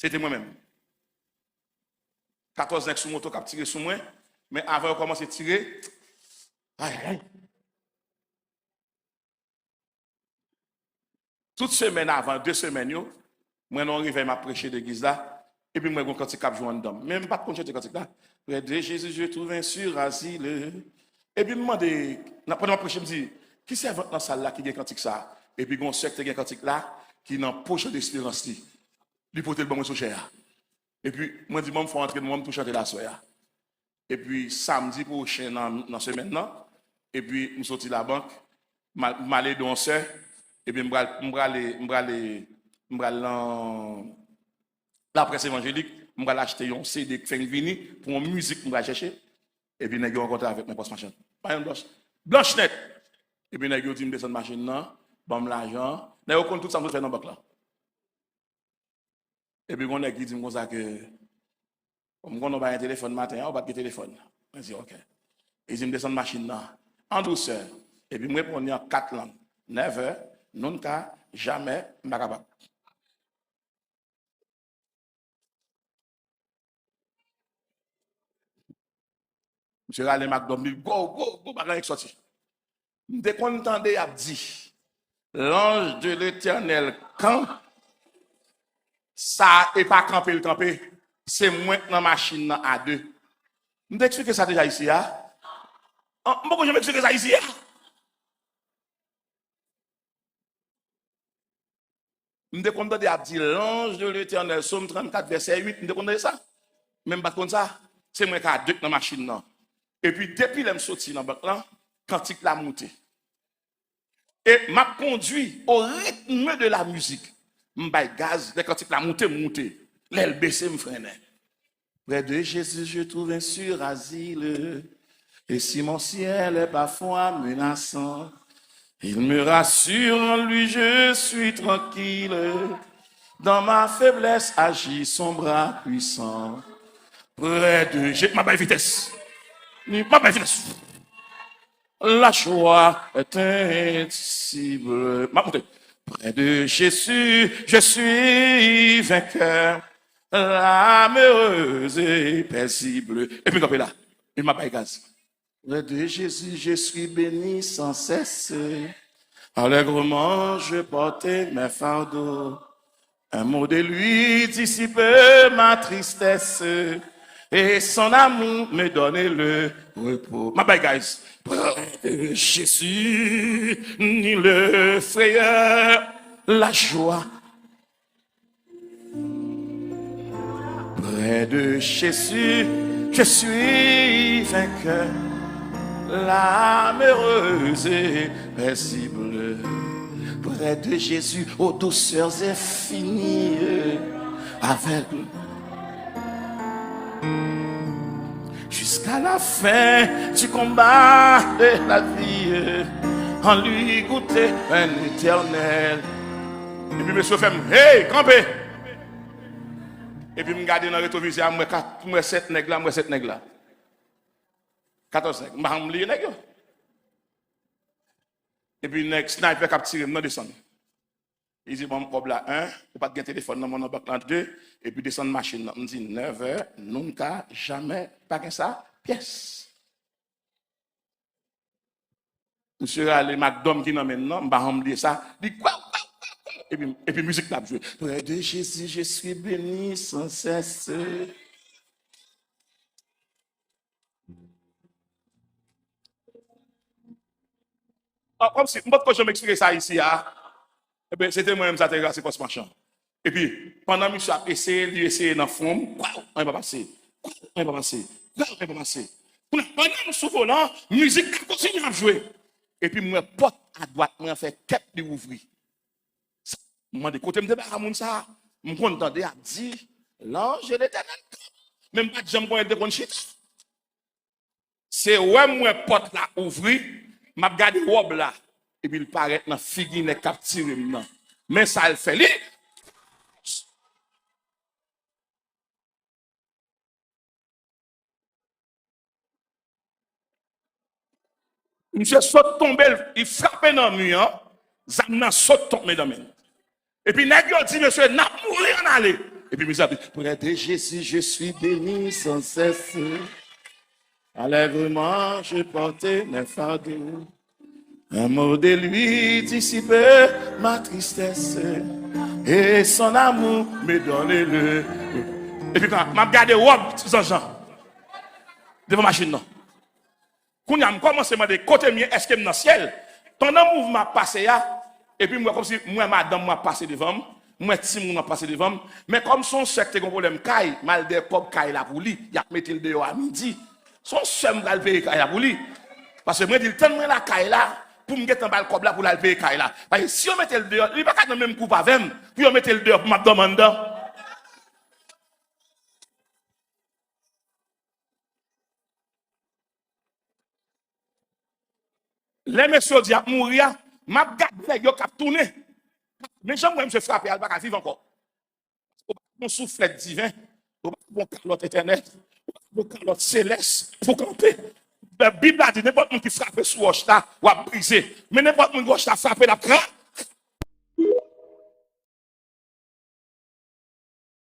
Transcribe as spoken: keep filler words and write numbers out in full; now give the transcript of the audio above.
Se te mwen menm. Katòz nèg sou moto k ap tire sou mwen, men avan yo kòmanse tire, ay, ay. Tout semèn avan, de semèn yo, mwen nan yon revèy m ap preche legliz la, epi m wè gon kantik k ap jwe anndan m. Men m pa t konn chante kantik la. Près de Jésus, je trouve un sûr asile. Epi m mande, nan, pandan m ap preche, m di, ki sèvant nan sal la ki gen kantik sa? Epi gon sè ki te gen kantik la, ki nan poch desperans li. Li pote l ban mwen sou chè a. Epi mwen di, bon, m fè antre, mwen m tou chante l aswè a. Epi samdi pwochen nan, nan semèn nan, epi m soti labank, m al, m al ede yon sè, epi m pral, m prale, m prale, m pral nan laprès evanjelik, m pral achte yon C D k fenk vini pou yon mizik m pral chèche, epi nèg yo rankontre avèk mwen pòs machann. Pa yon blanch, blanch nèt! Epi nèg yo di m desann machin nan, ban m lajan an. Nèg yo konn tout sa m sot fè nan bank la. Epi gon nèg ki di m konsa ke, m konnen w pa gen telefòn maten an, ou pa t gen telefòn. Mwen di, ok. Li di m desann machin nan, an dousè. Epi m reponn li an kat lang. Never, nunca, jamais, m pa kapab. Misye rale m ak dòm, li gwo, gwo, gwo bagay ki sòti. M te konn tande y ap di, l'ange de l'Éternel, kan sa e pa kanpe l kanpe, se mwen k nan machin nan a de. M te eksplike sa deja isi a. An, m poko janm eksplike sa isi a. M te konn tande y ap di, l'ange de l'Éternel, Sòm trannkat, vèsè uit, m te konn tande sa. Men m pa t konn sa. Se mwen k a de k nan machin nan. Epi depi lè m soti nan bank lan, kantik la moute. E m ap kondui au rythme de la musique. M bay gaz, lè kantik la moute, m moute. Lè l bese, m frennen. Près de Jésus, je trouve un sûr asile. Et si mon ciel est parfois menaçant, il me rassure en lui, je suis tranquille. Dans ma faiblesse agit son bras puissant. Près de Jésus, m ap bay vitès. M ap bay vitès. La joie est indicible. M ap monte. Près de Jésus, je suis vainqueur. L'âme heureuse et paisible. Epi kanpe la. E m ap bay gaz. Près de Jésus, je suis béni sans cesse. Allègrement, je porte mes fardeaux. Un mot de lui dissipe ma tristesse, et son amour me donne le repos. M ap bay, guys. Près de Jésus, ni le frayeur, la joie. Près de Jésus, je suis vainqueur. L'âme heureuse et paisible. Près de Jésus, aux douceurs infinies, avec jusqu'à la fin du combat de la vie, en lui goûter un éternel. Epi mesye fè m, hey, kanpe! Epi m gade nan retwovizè a, m wè kat, m wè sèt nèg la, m wè sèt nèg la. Katòz nèg, m pa janm bliye nèg yo. Epi nèg sniper k ap tire m nan desann. Li di, ban m kòb la, en, ou pa t gen telefòn nan men w nan bank lan, de, epi desann machin nan. M di, never, nunca, jamais, pa gen sa, pyès. Misye rale m ak dòm ki nan men l nan, m pa janm bliye sa. Li kwaw, kwaw, kwaw, kwaw. Epi, epi mizik la ap jwe. Près de Jésus, je suis béni sans cesse. Ah, kòmsi, m potko janm eksplike sa isi a. Ebyen, se te mwen menm sa te rase pòs machan. Epi, pandan misye ap eseye, li eseye nan fwon m, kwaw, anyen pa pase. Kwaw, anyen pa pase. Kwaw, anyen pa pase. Kounye a, pandan m sou volan, mizik la kontinye ap jwe. Epi, m wè pòt adwat mwen an fè kèp li ouvri. M mande, kote m te ba moun sa a? M konn tande y ap di, l'ange de l'Éternel. Men m pa t janm konnen l te konn chita. Se wè m wè pòt la ouvri, m ap gade wòb la, epi l parèt nan figi nèg k ap tire m nan. Men sa l fè, li, misye sot tonbe, li frape nan mi an, zam nan sot tonbe nan men l. Epi nèg yo di, mesye, n ap mouri, ann ale. Epi mizik ap di, près de Jésus, je suis béni sans cesse. Allègrement, je porte mes fardeaux. Un mot de lui dissipe ma tristesse. Et son amour me donne le. Epi kan m ap gade wòb zanjan devan machin nan. Kounye a, m kòmanse mande, kote m ye? Èske m nan syèl? Pandan mouvman ap pase a, epi m wè kòmsi m wè madanm mwen ap pase devan m, m wè timoun ap pase devan m. Men kòm se yon sè k te gen pwoblèm kay, m al dèyè kòb kay la pou li. Y ap mete l deyò a midi. Se yon sè m pral peye kay la pou li. Paske mwen di l, tann mwen lakay la, pou m gentan ba l kòb la pou l al peye kay la. Paske si yo mete l deyò, li pa ka nan menm gwoup avè m, pou yo mete l deyò, pou m ap dòmi anndan. Lè mesye yo di y ap mouri a, m ap gade nèg yo k ap tounen. Men jan m wè misye frape a, li pa ka viv ankò. Ou pa ka pran souflèt diven, ou pa ka pran kalòt etènèl, ou pa ka pran kalòt selès pou kanpe. Bib la di, nenpòt moun ki frape sou wòch la, w ap brize. Men nenpòt moun wòch la frape, l ap kra-,